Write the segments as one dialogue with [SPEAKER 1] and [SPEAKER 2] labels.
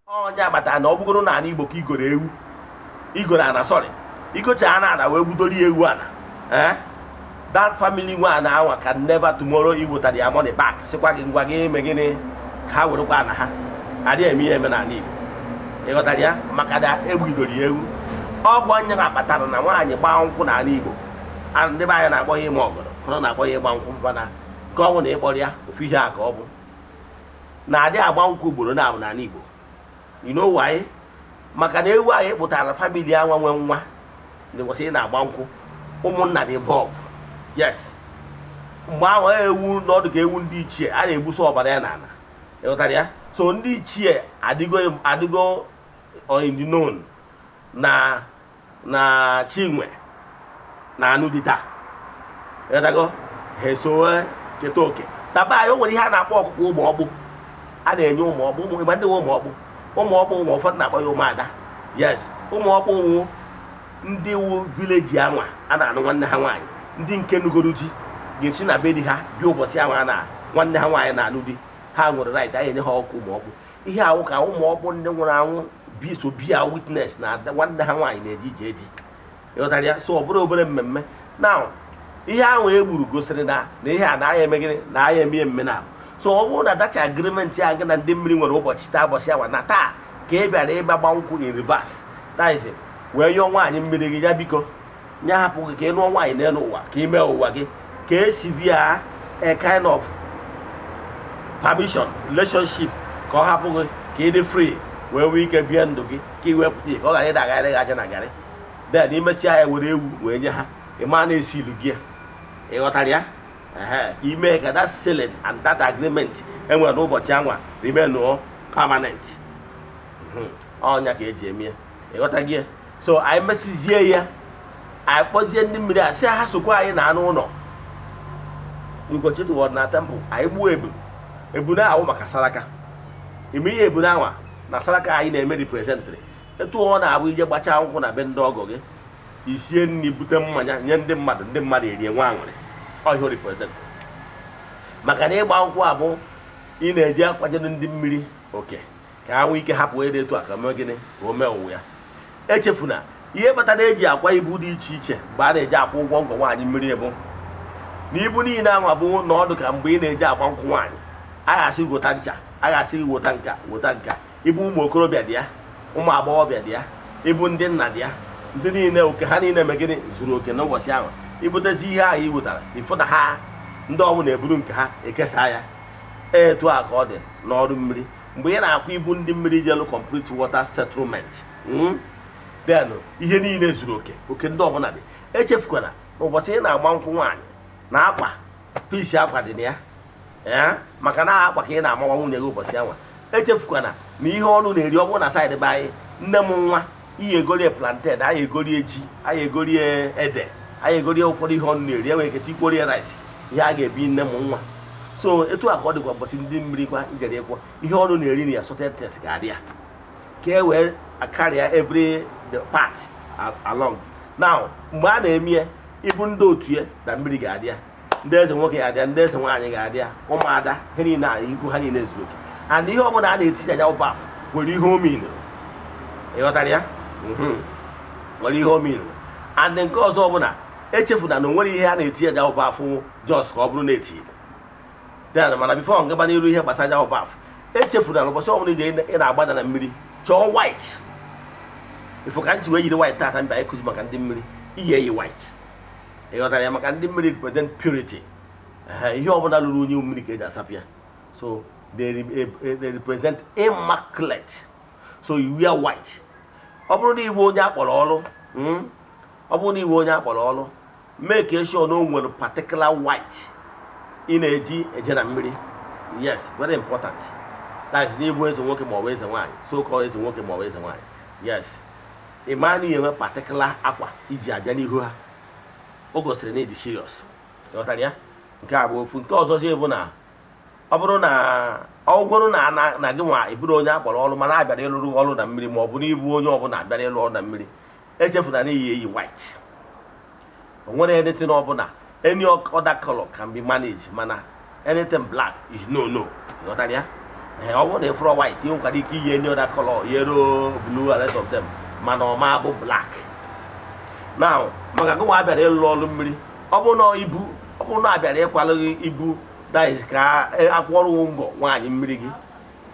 [SPEAKER 1] Onye agbata na ọ bụgoro n'ala Igbo ka igoro ewu, igoro ana, sorry, igocha ana ana wee gbudoro ya ewu ana, eh, that family nwe ana anwa can never tomorrow iwetara ya money back, sịkwa gị ngwa gị eme gịnị ka ha werekwa ana ha. Adịghị eme ihe eme n'ala Igbo. Ịghọtara ya? Maka na egbugidoro ya ewu. Ọ bụ onye na-akpatara na nwaanyị gbaa nkwụ n'ala Igbo, ndị be anyị na-akpọ ya ịma ọgọdọ, ụfọdụ na-akpọ ya ịgba nkwụ, mana nke ọ bụ na ịkpọrọ ya ofu ihe a ka ọ bụ na-adị agba nkwụ ugboro na-abụ n'ala Igbo. You know why? Maka na ewu ahụ ịkpụtara family anwa nwe nwa ndị kwesịrị ị na-agba nkwụ, ụmụnna dị involve. Yes, mgbe ahụ ewu n'ọdụ ka ewu ndị ichie a na-egbuso ọbara ya n'ala. Ịghọtara ya? So ndị ichie adịgo adịgo in the known na Chinwe na anụ dị taa. Ịghọtago? Ha esowe keta oke na be anyị. O nwere ihe a na-akpọ ọkụkọ ụmụ ọkpụ a na-enye ụmụ ọkpụ, ụmụ ịgba ndị nwe ụmụ ọkpụ, ụmụ ọkpụ, ụmụ ụfọdụ na-akpọ ya ụmụada. Yes, ụmụ ọkpụ wụ ndị wu village anwa a na-anụ nwanne ha nwaanyị. Ndị nke nugoro di ga-esi na be di ha bịa ụbọchị anwa na nwanne ha nwaanyị na-anụ di. Ha nwere right anyị enye ha ọkụ ụmụ ọkpụ. Ihe ahụ ka ụmụ ọkpụ ndị nwụrụ anwụ bi so bia witness na nwanne ha nwaanyị na-eje ije di. Ịghọtara ya? So ọ bụrụ obere mmemme now, ihe ahụ e gburu gosiri na ihe a na aya eme gịnị, na aya eme emme na. So ọ bụrụ na that agreement ya gị na ndị mmiri nwere ụbọchị taa, ụbọchị awa na taa ka ị bịara ịgba gba nkwụ in reverse, that is, wee yọọ nwaanyị mmiri gị ya biko nye hapụ gị ka ị nụọ nwaanyị n'elu ụwa, ka ị mee ụwa gị ka esi via a kind of permission relationship, ka ọ hapụ gị ka ị dị free wee nwee ike bie ndụ gị, ka ị wepụta ihe ka ọ ghara ịdagharị gị aja na garị. Then imechaa ya, were ewu wee nye ha, ị ma na-esi ilu gị ya. Ị ghọtara ya? Ehe, ime ka that sealing and that agreement enwere n'ụbọchị anwa remain permanent. Ọnya ka eji eme ya. Ịghọta gị? So anyị mesizie ya, anyị kpọzie ndị mmiri a sị ha sokwa anyị na anụ ụlọ Ugochi toward na temple. Anyị gbuo ebu, ebune ahụ maka saraka. Ime ihe ebune anwa na saraka anyị na-eme representịrị etu ọ na-abụ ije gbachaa nkwụ na be ndị ọgọ gị, isie nri, bute mmanya nye ndị mmadụ, ndị mmadụ erie nwa aṅụrị. Ọ ihe represent, maka na ịgba nkwụ a bụ ị na-eji akwajere ndị mmiri oke ka ha nwee ike hapụ ịdị etu a ka mee gịnị, ka o mee ụwa ya. Echefuna ihe kpatara eji akwa ibu dị iche iche mgbe a na-eji akwụ ụgwọ ngọ nwaanyị mmiri bụ na ibu niile anwa bụ na ọdụ ka mgbe ị na-eji agba nkwụ nwaanyị, a ga-asị wota ncha, a ga-asị gị wota nka, wota nka. Ibu ụmụ okorobịa dị ya, ụmụ agbọghọbịa dị ya, ibu ndị nna dị ya, ndị niile oke ha niile eme gịnị, zuru oke n'ụbọchị ahụ. Ibutezi ihe ahụ i wetara, ịfụ na ha ndị ọbụla eburu nke ha ekesa ya. Etu a ka ọ dị n'ọrụ mmiri. Mgbe ị na-akwa ibu ndị mmiri jelu complete water settlement, then ihe niile zuru oke, oke ndị ọbụla dị. Echefukwana na ụbọchị ị na-agba nkwụ nwaanyị na akwa piece akwa dị na ya ya, maka na akwa ka ị na-amawa nwunye gị ụbọchị anwa. Echefukwana na ihe ọnụ na-eri, ọ bụrụ na side be anyị, nne m nwa iyi egorie plantain, anyị egorie ji, anyị egorie ede, anyị egorie ụfọdụ ihe ọnụ na-eri, enwere ike tikworie rice, ihe a ga-ebi nne m nwa. So etu a ka ọ dịkwa ụbọchị ndị mmiri kwa ijere ịkwọ ihe ọnụ na-eri na ya, sorted things ga-adị ya ka e wee karịa every the part along. Now mgbe a na-eme ya, ibu ndị otu ya na mmiri ga-adị ya, ndị eze nwoke ga-adị ya, ndị eze nwaanyị ga-adị ya, ụmụada ha niile a, ibu ha niile zuru oke. And ihe ọbụla a na-etinye anya baf nwere ihe o minụrụ. Ịghọtara ya? Nwere ihe o minụrụ. And nke ọzọ ọbụla, echefuna na o nwere ihe a na-etinye anya baf just ka ọ bụrụ na etinye. Then mana before ngaba n'iru ihe gbasara anya baf, echefuna na ụbọchị ọbụla ije ị na-agbada na mmiri, chọọ white. Ifo ka nsi wee yiri white tata mba ịkụzi maka ndị mmiri, iyi eyi white. Ịghọtara ya? Maka ndị mmiri represent purity. Ehe, ihe ọbụla lụrụ onye mmiri ka eji asapụ ya. So they represent immaculate, so you wear white. Ọ bụrụ na iwe onye akpọrọ ọrụ, ọ bụrụ na iwe onye akpọrọ ọrụ, make sure na o nwere particular white ị na-eji eje na mmiri. Yes, very important. That is n'ịbụ eze nwoke ma ọ bụ eze nwaanyị, so called eze nwoke ma ọ bụ eze nwaanyị. Yes, ị maa na ihe enwe particular akwa iji abịa n'ihu ha, o gosiri na ịdị serious. Ịghọtara ya? Nke a bụ ofu. Nke ọzọzi bụ na ọ bụrụ na ọ bụrụ na gị nwa ịbụrụ onye akpọrọ ọrụ mana abịara ịlụrụ ọrụ na mmiri, ma ọ bụ na ịbụ onye ọbụla abịara ịlụ ọrụ na mmiri, echefuna na iyi eyi white. O nwere anything ọbụla, any other color can be managed, mana anything black is no no. Ịghọtara ya? Ee, ọ bụrụ na ịfụrọ white, ị nwekwara ike iyi any other color, yellow, blue and rest of them, mana ọ ma bụ black. Now, maka gị nwa abịara ịlụ ọrụ mmiri, ọ bụrụ na ibu, ọ bụrụ na abịara ịkwalụ gị ibu, that is ka akwụọrụ ngọ nwaanyị mmiri gị,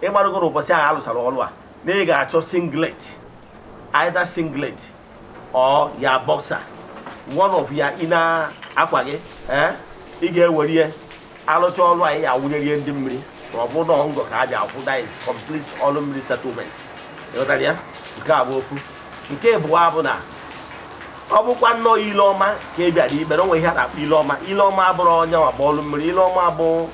[SPEAKER 1] ịgbarụgo n'ụbọchị ahụ alụchara ọrụ a, na ị ga-achọ singlet, either singlet or ya boxer, one of ya inner akwa gị. Ee, ị ga-ewere ihe alụcha ọrụ anyị ya awụnyere ihe ndị mmiri, ma ọ bụ na ngọ ka a bịa akwụ, that is complete ọrụ mmiri settlement. Ịghọtara ya? Nke a bụ ofu. Nke abụọ bụ na ọ bụkwa nnọọ ile ọma ka ị bịara ikpere onwe, ihe a na-akpọ ile ọma. Ile ọma abụrụ onye ọgba ọrụ mmiri. Ile ọma bụ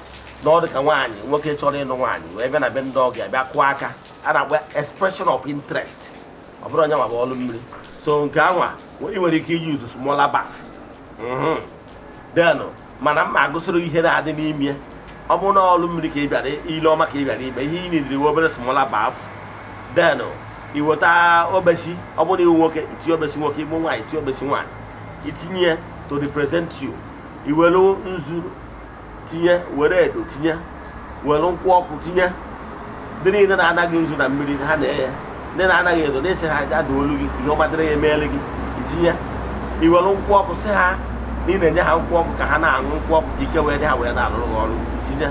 [SPEAKER 1] na ọ dị ka nwaanyị, nwoke chọrọ ịnụ nwaanyị wee bịa na be ndị ọgọ ya bịa kụọ aka, a na-akpọ expression of interest. Ọ bụrụ onye nwa bụ ọrụ mmiri. So nke anwa, ị nwere ike iji use smaller bath. Then mana mma agụsịrị ihe na-adị n'ime. Ọ bụrụ na ọrụ mmiri ka ị bịara, ile ọma ka ị bịara ime, ihe ị nidiri obere smaller bath. Then i weta obesi. Ọ bụrụ na iwu nwoke, itinye obesi nwoke. Igbo nwaanyị, itinye obesi nwaanyị, itinye to represent you. Iwere nzu tinye, were edo tinye, were nkwụ ọkụ tinye. Ndị niile na-anaghị nzu na mmiri ha na-eye, ndị na-anaghị edo na-esi ha ga olu gị, ihe ọma dịrị ya emeela gị, itinye. Iwere nkwụ ọkụ, sị ha na ị na-enye ha nkwụ ọkụ ka ha na-aṅụ nkwụ ọkụ ka ike wee dị ha wee na-alụrụ gị ọrụ, itinye.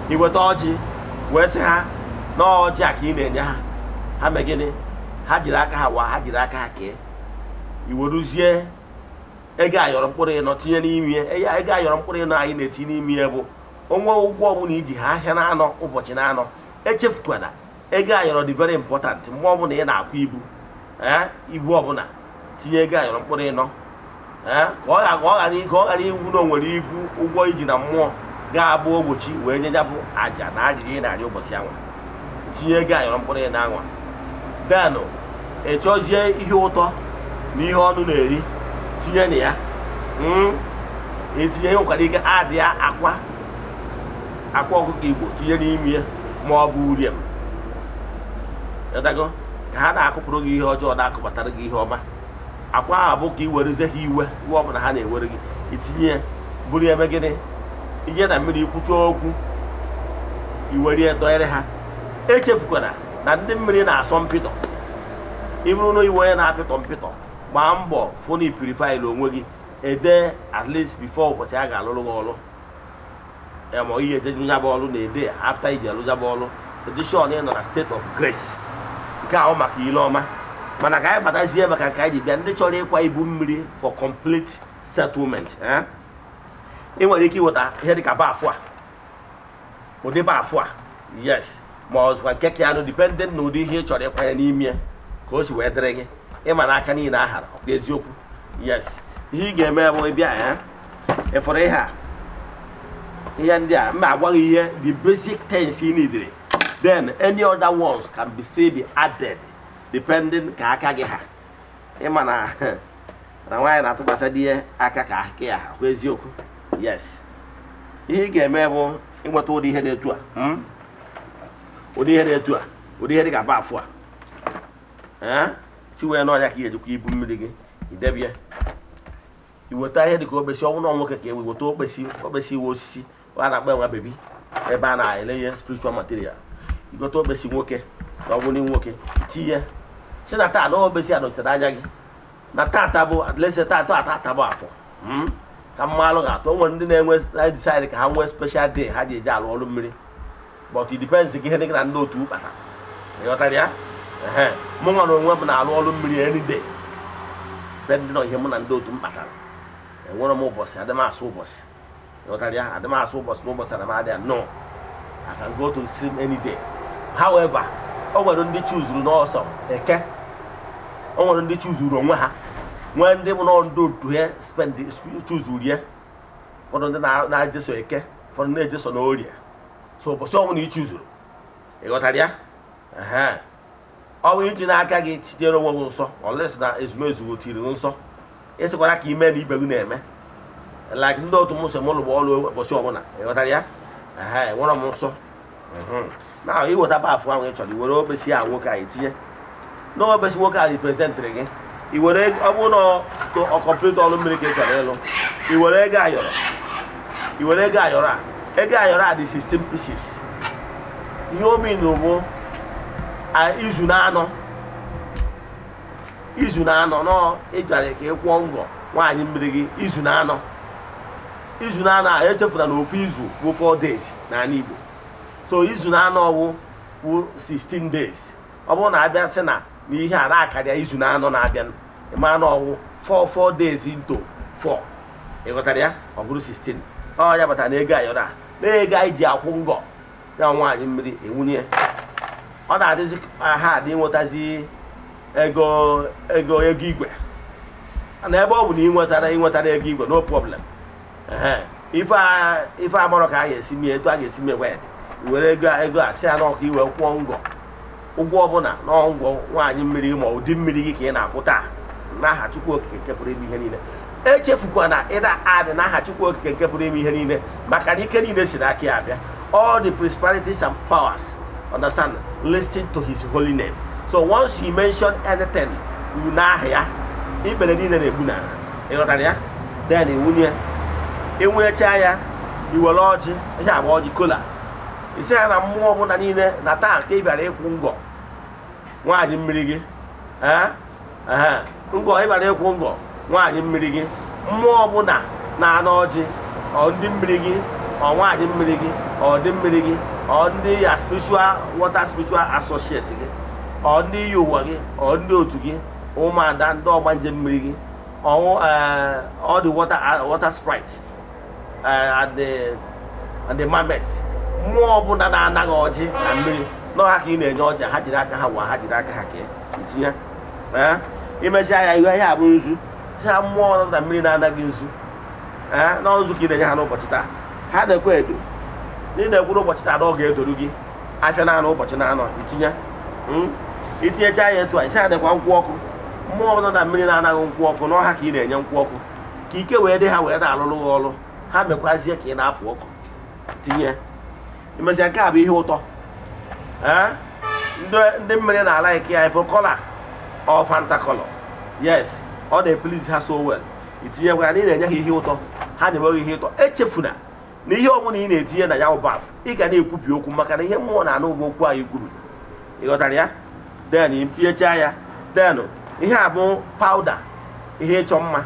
[SPEAKER 1] Iweta ọjị wee sị ha na ọjị a ka ị na-enye ha, ha mee gịnị? Ha jiri aka ha waa, ha jiri aka ha kee. Iweruzie ego ayọrọ mkpụrụ ịnọ tinye n'ime ya. Ego ayọrọ mkpụrụ ịnọ anyị na-etinye n'ime ya bụ onwe ụgwọ ọbụla iji ha ahịa na-anọ ụbọchị na-anọ. Echefukwana, ego ayọrọ dị very important. Mgbe ọbụla ị na-akwụ ibu, ee, ibu ọbụla, tinye ego ayọrọ mkpụrụ ịnọ, ee, ka ọ ghara iwu na o nwere ibu ụgwọ iji na mmụọ ga-abụ ogbochi wee nye ya bụ aja na arịrị ị na-arịọ ụbọchị anwa. Tinye ego ayọrọ mkpụrụ ịnọ anwa. Denụ ị chọzie ihe ụtọ na ihe ọnụ na-eri, tinye na ya. Etinye ihe nwekwara ike adị ya akwa ọkụkọ Igbo tinye n'ime ya, ma ọ bụ uriem ịdago, ka ha na-akụpụrụ gị ihe ọjọọ, na-akụbatara gị ihe ọma. Akwa ahụ bụ ka ị werezie ha iwe, iwe ọbụla ha na-ewere gị, itinye ya bụrụ eme gịnị? Ije na mmiri kwucha okwu, iwere ya dọnyere ha. Echefukwana na ndị mmiri na-asọ mpịtọ. Ị bụrụ na iwe onye na-apịtọ mpịtọ, gbaa mbọ fụ na i purify onwe gị ede at least before ụbọchị a ga-alụrụ gị ọrụ ya, ma ihe eje ya bụ ọrụ na ede after iji alụ ya bụ ọrụ edition, ị nọ na state of grace. Nke ahụ maka ile ọma. Mana ka anyị batazie maka nke anyị ji bịa, ndị chọrọ ịkwa ibu mmiri for complete settlement, eh? Ị nwere ike iweta ihe dịka bath a, ụdị bath a, yes, ma ọ zụkwa nke ka anụ, dependent na ụdị ihe ị chọrọ ịkwanye n'ime ya ka o si wee dịrị gị. Ịma na aka niile ahara ọkwa eziokwu? Yes. Ihe ị ga-eme bụ ịbịa ya, ịfụrụ ihe a, ihe ndị a mma agwa gị, ihe the basic things you need, then any other ones can be still be added depending ka aka gị ha. Ịma na nwaanyị na-atụkwasị di ya aka ka aka ya ha kwa eziokwu. Yes, ihe ị ga-eme bụ ịnweta ụdị ihe na-etu a, ụdị ihe na-etu a, ụdị ihe dị ka bath a, ee, si wee n'ọnya ka ị ga-ejikwa ibu mmiri gị idebie. Iweta ihe dịka okpesi. Ọ bụrụ na nwoke ka ewe weta okpesi, okpesi iwe osisi a na-akpọ enwe bebi ebe a na-ele ihe spiritual material. Igote okpesi nwoke, na ọ bụrụ na nwoke, tinye si na taa na okpesi a nọchitere anya gị na tata bụ at least tata tata bụ afọ, ka mmalụ ga-atọ. O nwere ndị na-enwe decide ka ha nwee special day ha ji eje alụ ọrụ mmiri, but it depends gị ihe dị gị na ndị otu kpatara. Ịghọtara ya? Ehe, mụ nwa na onwe m na-alụ ọrụ mmiri any day, depending on ihe mụ na ndị otu m kpatara. Enwere m ụbọchị adị m asụ ụbọchị. Ịghọtara ya? Adị m asụ ụbọchị na ụbọchị adị m adị ya. No, I can go to stream any day. However, o nwere ndị chuzuru n'ọsọ eke, o nwere ndị chuzuru onwe ha, nwee ndị bụ nọ ndị otu ha spend chuzuru ya. Ụfọdụ ndị na-ejeso eke, ụfọdụ na-ejeso n'orie. So ụbọchị ọbụla ị chuzuru, ịghọtara ya? Ehe, ọ bụ iji n'aka gị tinyere onwe gị nsọ, unless na ezumezu tiri gị nsọ, ịsịkwara ka ime na ibe gị na-eme, like ndị otu m sị m lụgba ọrụ ụbọchị ọbụla. Ịghọtara ya? Ehe, enwere m nsọ. Na iweta bath ahụ ị chọrọ, iwere okpesi ahụ nwoke a etinye n'okpesi nwoke a representịrị gị. Iwere, ọ bụrụ na ọ complete ọrụ mmiri ka ị chọrọ ịlụ, iwere ego ayọrọ, iwere ego ayọrọ a. Ego ayọrọ a dị 16 pieces. Ihe o mean bụ izu na-anọ, izu na-anọ nọ ịjara ka ị kwụọ ngọ nwaanyị mmiri gị izu na-anọ. Izu na-anọ a, echefuna na ofu izu bụ 4 days n'ala Igbo. So izu na-anọ wụ 16 days. Ọ bụrụ na abịa sị na na ihe a na-akarịa izu na-anọ na-abịa, ịma na ọwụ 4 4 days into 4. Ị ghọtara ya? Ọ bụrụ 16. Ọ ya batara na ego ayọrọ a, na ego anyị ji akwụ ngọ ya nwaanyị mmiri ewunye. Ọ na-adịzi ha adị nwetazi ego igwe na ebe ọ bụ na ị nwetara, ị nwetara ego igwe, no problem. Ehe, ife amarọ ka a ga-esi mie, etu a ga-esi mie wed were ego a sị ya n'ọkụ iwe kwụọ ngọ ụgwọ ọbụla n'ọngwọ nwaanyị mmiri ma ụdị mmiri gị ka ị na-akwụ taa n'aha Chukwu Okike nke pụrụ ime ihe niile. Echefukwa na ịda adị n'aha Chukwu Okike nke pụrụ ime ihe niile, maka na ike niile si n'aka ya abịa. All the principalities and powers, understand, listen to his holy name. So once you mention anything n'aha ya, ikpere niile na-egbu n'ala. Ịghọtara ya? Then iwunye, ịwụnyecha ya, iwere ọjị, ihe agba ọjị kola, isi ya na mmụọ ọbụla niile na taa ka ị bịara ịkwụ ngọ nwaanyị mmiri gị. Ee, ee, ngọ ị bịara ịkwụ ngọ nwaanyị mmiri gị, mmụọ ọbụla na-ana ọjị, ọ ndị mmiri gị, ọ nwaanyị mmiri gị, ọ dị mmiri gị, ọ ndị ya spiritual water, spiritual associate gị, ọ ndị iyi ụwa gị, ọ ndị otu gị, ụmụada, ndị ọgbanje mmiri gị, ọwụ all the water sprite and the mermaids, mmụọ ọbụla na-anaghị ọjị na mmiri n'ọha ka ị na-enye ọjị, ha jiri aka ha wa, ha jiri aka ha kee itinye. Ee, imesịa ya, ihe a bụ nzu. Si ha mmụọ nọ na mmiri na-anaghị nzu, ee, nọ nzu ka ị na-enye ha n'ụbọchị taa. Ha na-ekwe edo ndị na-ekwu n'ụbọchị taa na ọ ga-edoru gị afịa na-anọ ụbọchị na-anọ itinye. Itinyecha ya etu a, isi ha dịkwa nkwụ ọkụ. Mmụọ ọbụla na mmiri na-anaghị nkwụ ọkụ n'ọha ka ị na-enye nkwụ ọkụ, ka ike wee dị ha wee na-alụrụ gị ọrụ, ha mekwazie ka ị na-apụ ọkụ tinye. Imesịa, nke a bụ ihe ụtọ. Ee, ndị mmiri na-ala ike ya ifo kola ọ Fanta colour. Yes, ọ na-eplease ha so well. Itinyekwa ya na ị na-enye ha ihe ụtọ, ha na-enweghị ihe ụtọ. Echefuna na ihe ọbụla ị na-etinye na ya ụbaf, ị ga na-ekwubi okwu, maka na ihe mmụọ na-anụ bụ okwu anyị kwuru. Ị ghọtara ya? Then itinyecha ya. Then ihe a bụ powder, ihe ịchọ mma.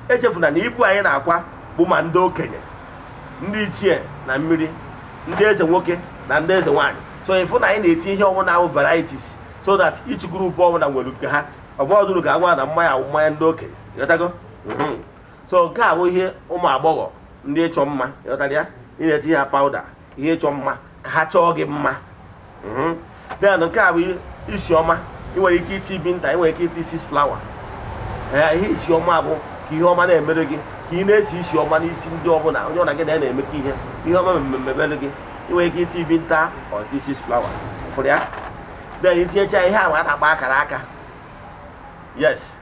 [SPEAKER 1] Echefuna na ibu anyị na-akwa bụ ma ndị okenye, ndị ichie na mmiri, ndị eze nwoke na ndị eze nwaanyị. So ịfụ na anyị na-etinye ihe ọbụla ahụ varieties, so that each group ọbụla nwere nke ha. Ọ bụrụ ka agwa na mmanya awụ mmanya ndị okenye. Ịghọtago? So nke a bụ ihe ụmụ agbọghọ, ndị ịchọ mma. Ịghọtara ya? Ị na-etinye ha powder, ihe ịchọ mma, ka ha chọọ gị mma. Then nke a bụ isi ọma. Ị nwere ike iti binta, ị nwere ike iti six flower. Ee, ihe isi ọma bụ ka ihe ọma na-emere gị, ka ị na-esi isi ọma n'isi ndị ọbụla, onye ọna gị na ya na-emekọ ihe, ihe ọma mmemere gị. Ị nwere ike iti binta or iti six flower ụfọdụ ya. Then itinyecha ihe ahụ a na-akpọ akara aka. Yes,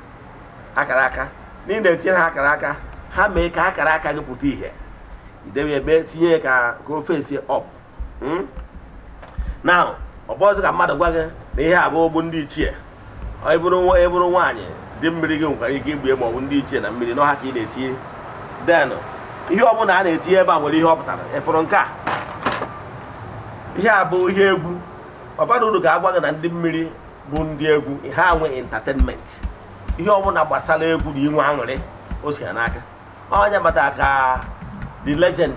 [SPEAKER 1] akara aka. N'ihi na-etinye ha akara aka, ha mee ka akara aka gị pụta ìhè. Idebe ebe, tinye ya ka ofe esi up. Now, ọ bụ ọzọ ka mmadụ gwa gị na ihe a bụ ogbu ndị ichie. Ọ bụrụ nwaanyị dị mmiri gị nwekwara ike igbu ya, ma ọ bụ ndị ichie na mmiri n'ọha ka ị na-etinye. Then ihe ọbụla a na-etinye ebe a nwere ihe ọ pụtara. Ịfụrụ nke a? Ihe a bụ ihe egwu. Ọbara uru ka agwa gị na ndị mmiri bụ ndị egwu, ha nwe entertainment. Ihe ọbụla gbasara egwu na inwe aṅụrị, o si ha n'aka. Onye matara ka the legend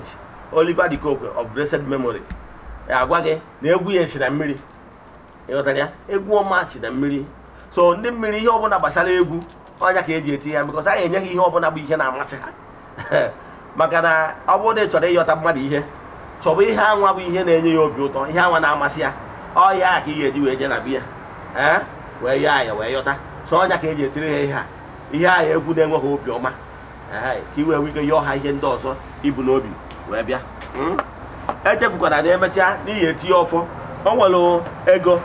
[SPEAKER 1] Oliver De Coque of blessed memory agwa gị na egwu ya esi na mmiri. Ịghọtara ya? Egwu ọma si na mmiri. So ndị mmiri, ihe ọbụla gbasara egwu, ọnya ka eji eti ya, because a ga-enye ha ihe ọbụla bụ ihe na-amasị ha, maka na ọ bụrụ na ị chọrọ ịyọta mmadụ ihe, chọba ihe anwa bụ ihe na-enye ya obi ụtọ, ihe anwa na-amasị ya, ọ ya ka ị ga-eji wee jee na biya, ee, wee yọọ ya, wee yọta. So ọnya ka eji etiri ha ihe a, ihe a egwu na-enweghị obi ọma, ee, ka i wee nwee ike yọọ ha ihe ndị ọzọ ibu n'obi wee bịa. Echefukwana na emesịa n'ihi etinye ọfọ. O nwere ego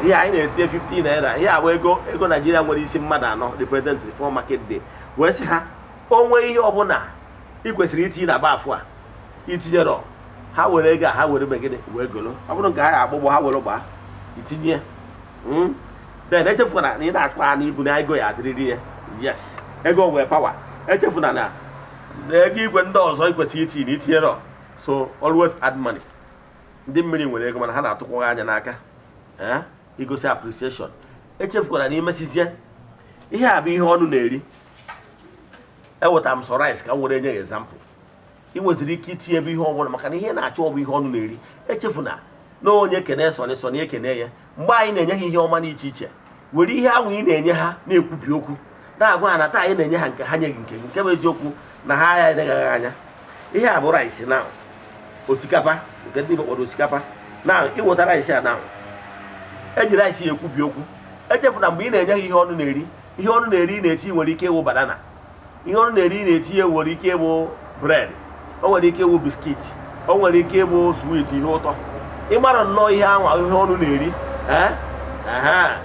[SPEAKER 1] ihe anyị na-etinye 15 naira. Ihe a bụ ego Naijiria nwere isi mmadụ anọ, represent for market day, wee sị ha o nwee ihe ọbụla ị kwesịrị itinye na baafụ a itinyerọ, ha were ego a, ha were megide wee golo. Ọ bụrụ nke ha ga-agbụgbọ, ha were gbaa itinye. Then echefukwana na ị na-akpa na ibu na ego ya adịrịrị ya. Yes, ego nwere power. Echefuna na ego igwe ndị ọzọ ị kwesịrị itinye na itinyerọ. So always add money. Ndị mmiri nwere ego, mana ha na-atụkwa anya n'aka, ee, igosi appreciation. Echefukwara na imesizie ihe a bụ ihe ọnụ na-eri. Ewetara m sọ rice ka m were nye gị example. Ị nweziri ike itinye ebe ihe ọbụla, maka na ihe na-achọ ọ bụ ihe ọnụ na-eri. Echefuna na onye kene sọnị sọnị ekene ya. Mgbe anyị na-enye ha ihe ọma n'iche iche, were ihe ahụ ị na-enye ha na-ekwubi okwu, na-agwa ha na taa anyị na-enye ha nke ha nye gị, nke gị, nke bụ eziokwu na ha ya elegaghị anya. Ihe a bụ rice na osikapa, nke ndị Igbo kpọrọ osikapa. Na iweta rice a, na eji rice ya ekwubi okwu. Echefuna, mgbe ị na-enye ha ihe ọnụ na-eri, ihe ọnụ na-eri ị na-eti nwere ike ịwụ banana, ihe ọnụ na-eri ị na-etinye nwere ike ịwụ bread, o nwere ike ịwụ biscuit, o nwere ike ịwụ sweet, ihe ụtọ. Ịmara nnọọ ihe anwa ihe ọnụ na-eri, ee, ehe,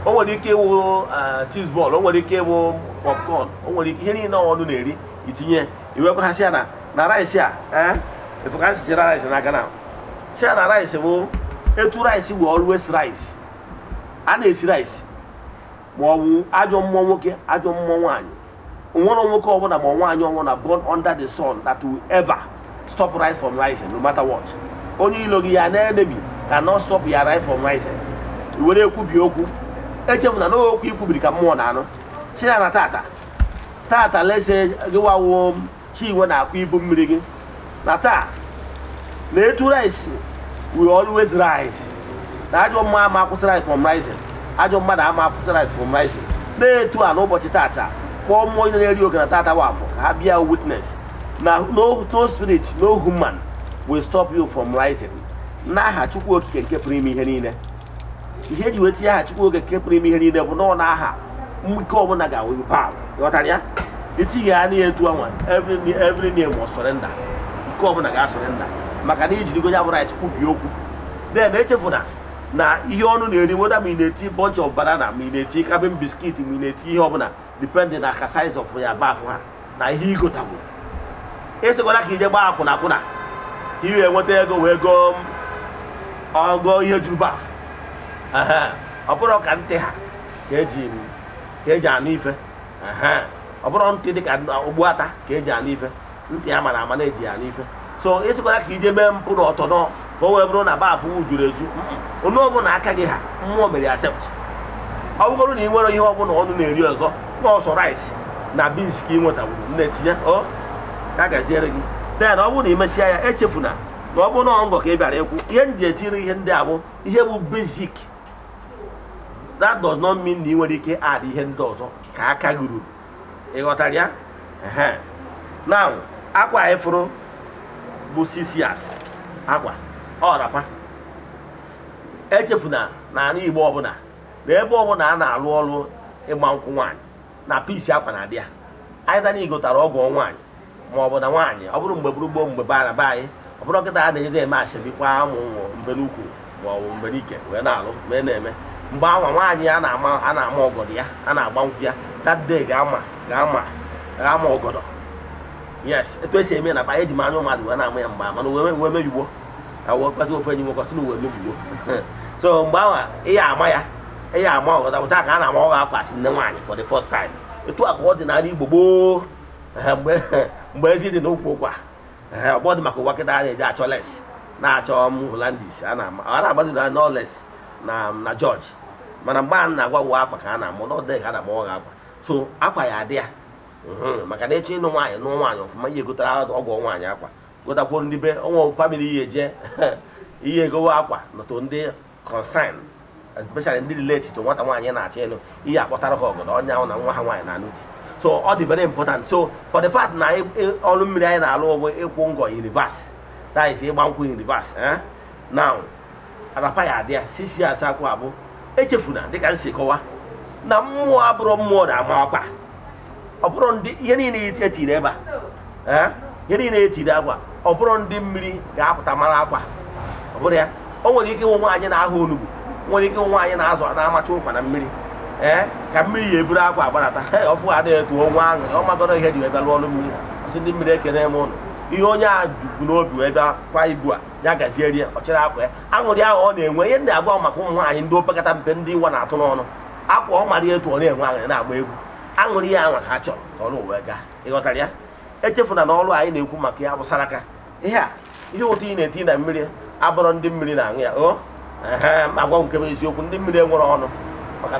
[SPEAKER 1] o nwere ike ịwụ cheese ball, o nwere ike ịwụ popcorn, o nwere ike ihe niile ọnụ na-eri itinye. Iwekwa ya na rice a, ee, efu ka nsi chere rice n'aka na si ya na rice bụ etu rice bụ always rice. A na-esi rice ma ọ bụ ajọ mmụọ nwoke, ajọ mmụọ nwaanyị, nwere nwoke ọbụla ma nwaanyị ọbụla born under the sun that will ever stop rice from rising, no matter what. Onye ilo gị ya na enemy cannot stop your rice from rising. Were ekwubi okwu. Echefuna na okwu ikwubiri ka mmụọ na-anụ. Si ya na tata tata lese gị wawo chinwe na-akụ ibu mmiri gị na taa na etu rice will always rise, na ajọ mmụọ ama akwụsị rice from rising, ajọ mmadụ ama akwụsị rice from rising. Na-etu a n'ụbọchị tata, kpọọ mmụọ onye na-eri oge na tata bụ afọ ka ha bịa witness na no, no spirit, no human will stop you from rising, n'aha Chukwu Okike nke pụrụ ime ihe niile. Ihe eji wee tinye aha Chukwu Okike nke pụrụ ime ihe niile bụ na ọ na-aha ike ọbụla ga-awụ power. Ghọtara ya? Itinye ya n'ihe etu anwa, every name must surrender. Nke ọbụla ga-surrender, maka na ijirigo ya bụ rice kwubie okwu. Then echefuna na ihe ọnụ na-eri, whether ma ị na-eti bunch of banana, ma ị na-eti cabin biscuit, ma ị na-eti ihe ọbụla, depending na ka size of ya baf ha na ihe igotagwo. Ịsịkwara ka ije gbaa akwụna akwụna ka ị wee nweta ego wee goo ọgọ ihe juru baf. Ọ bụrụ ka ntị ha ka eji anụ ife. Ọ bụrụ ntị dị ka ogbu ata ka eji anụ ife, ntị ya mara ama na-eji anụ ife. So ịsịkwara ka ije mee mpụ na ọtọ nọ ka o wee bụrụ na baf juru eju, onye ọbụla aka gị ha mmụọ mere accept. Ọ bụgoro na ị nwere ihe ọbụla ọnụ na-eri ọzọ, n'ọsọ rice na beans ka ị nwetawuru, na-etinye ọ ka gaziere gị. Then ọ bụrụ na ị mesịa ya, echefuna na ọ bụrụ na ngọ ka ị bịara ịkwụ, ihe m ji etiri ihe ndị a bụ ihe bụ basic. That does not mean na ị nwere ike add ihe ndị ọzọ ka aka gị ruru. Ị ghọtara ya? Ehe. Now, akwa anyị fụrụ bụ 6 yards akwa ọ wrapper. Echefuna na ala Igbo ọbụla, na ebe ọbụla a na-alụ ọrụ ịgba nkwụ nwaanyị, na piece akwa na-adị ya. Anyị dana igotara ọgwụ nwaanyị ma ọ bụ na nwaanyị, ọ bụrụ mgbe bụrụ gboo, mgbe be be anyị, ọ bụrụ nkịta a na-eji eme ashebi kwa ụmụ mbe n'ukwu ma ọ bụ mgbe n'ike wee na-alụ wee na-eme. Mgbe anwa nwaanyị a na-ama, a na-ama ọgọdọ ya, a na-agba nkwụ ya, that day ga-ama ọgọdọ. Yes, etu esi eme na ba eji m anya ụmụazị wee na-ama ya mgbe mana wee mebigbo wee kpazi ofe enyi nwoke sị na wee mebigbo. So mgbe ahụ ị ya ama ya, ị ya ama ọgọdọ pụta ka a na-ama ọgọ akwa asị nne nwaanyị for the first time. Etu a ka ọ dị n'ala Igbo gboo. Mgbe ezi dị n'ụkwụ ụkwa, ọgbọ dị maka ụwa kịta a na-eji achọ lace, na-achọ m Hollandis, a na-agbazi na no lace na George. Mana mgbe a na-agwa ụwa akwa ka a na-amụ n'ọdị ka a na-ama ọgọ akwa. So akwa ya adị ya, maka na ịchọ ịnụ nwaanyị, nụọ nwaanyị ọfụma, ihe gotara ọgọ nwaanyị akwa, gotakwuo ndị be ọnwa family, ihe eje ihe egowe akwa nọtụ ndị concern, especially ndị relate to nwata nwaanyị na-achọ ịnụ, ihe akpọtara ha ọgọdọ onye ahụ na nwa ha nwaanyị na-anụ di. So ọ dị very important. So for the fact na ọrụ mmiri anyị na-alụ bụ ịkwụ ngọ in reverse, that is ịgba nkwụ in reverse, eh? Now, wrapper ya adị ya, 6 yards akwa abụ. Echefuna, dịka m si kọwa, na mmụọ abụrụ mmụọ na-ama akwa. Ọ bụrụ ndị ihe niile etiri ebe a, ihe niile etiri akwa, ọ bụrụ ndị mmiri ga-apụta mara akwa, ọ bụrụ ya. O nwere ike ịnwe nwaanyị na-ahụ onugbu, nwere ike ịnwe nwaanyị na-azụ na-amacha ụkwa na mmiri, ee, ka mmiri ya eburu akwa agbarata ọfụ adịghị etu onwe aṅụrị. Ọ magoro ihe ji wee bịa lụọ ọrụ mmiri, ọsị ndị mmiri ekene m ụnụ. Ihe onye a bu n'obi wee bịa kwa ibu a ya gaziere ya, ọ chịrị akwa ya, aṅụrị ahụ ọ na-enwe. Ihe ndị agwa maka ụmụ nwaanyị ndị opekata mpe, ndị nwa na-atụ n'ọnụ akwa, ọ mara etu ọ na-enwe aṅụrị, na-agba egwu aṅụrị ya anwa ka a chọrọ ka ọrụ wee gaa. Ịghọtara ya? Echefuna na ọrụ anyị na-ekwu maka ya bụ saraka. Ihe a, ihe ụtọ ị na-eti na mmiri. Abụrụ ndị mmiri na-aṅụ ya. O ehe, ma gwa nke bụ eziokwu, ndị mmiri enwere ọnụ.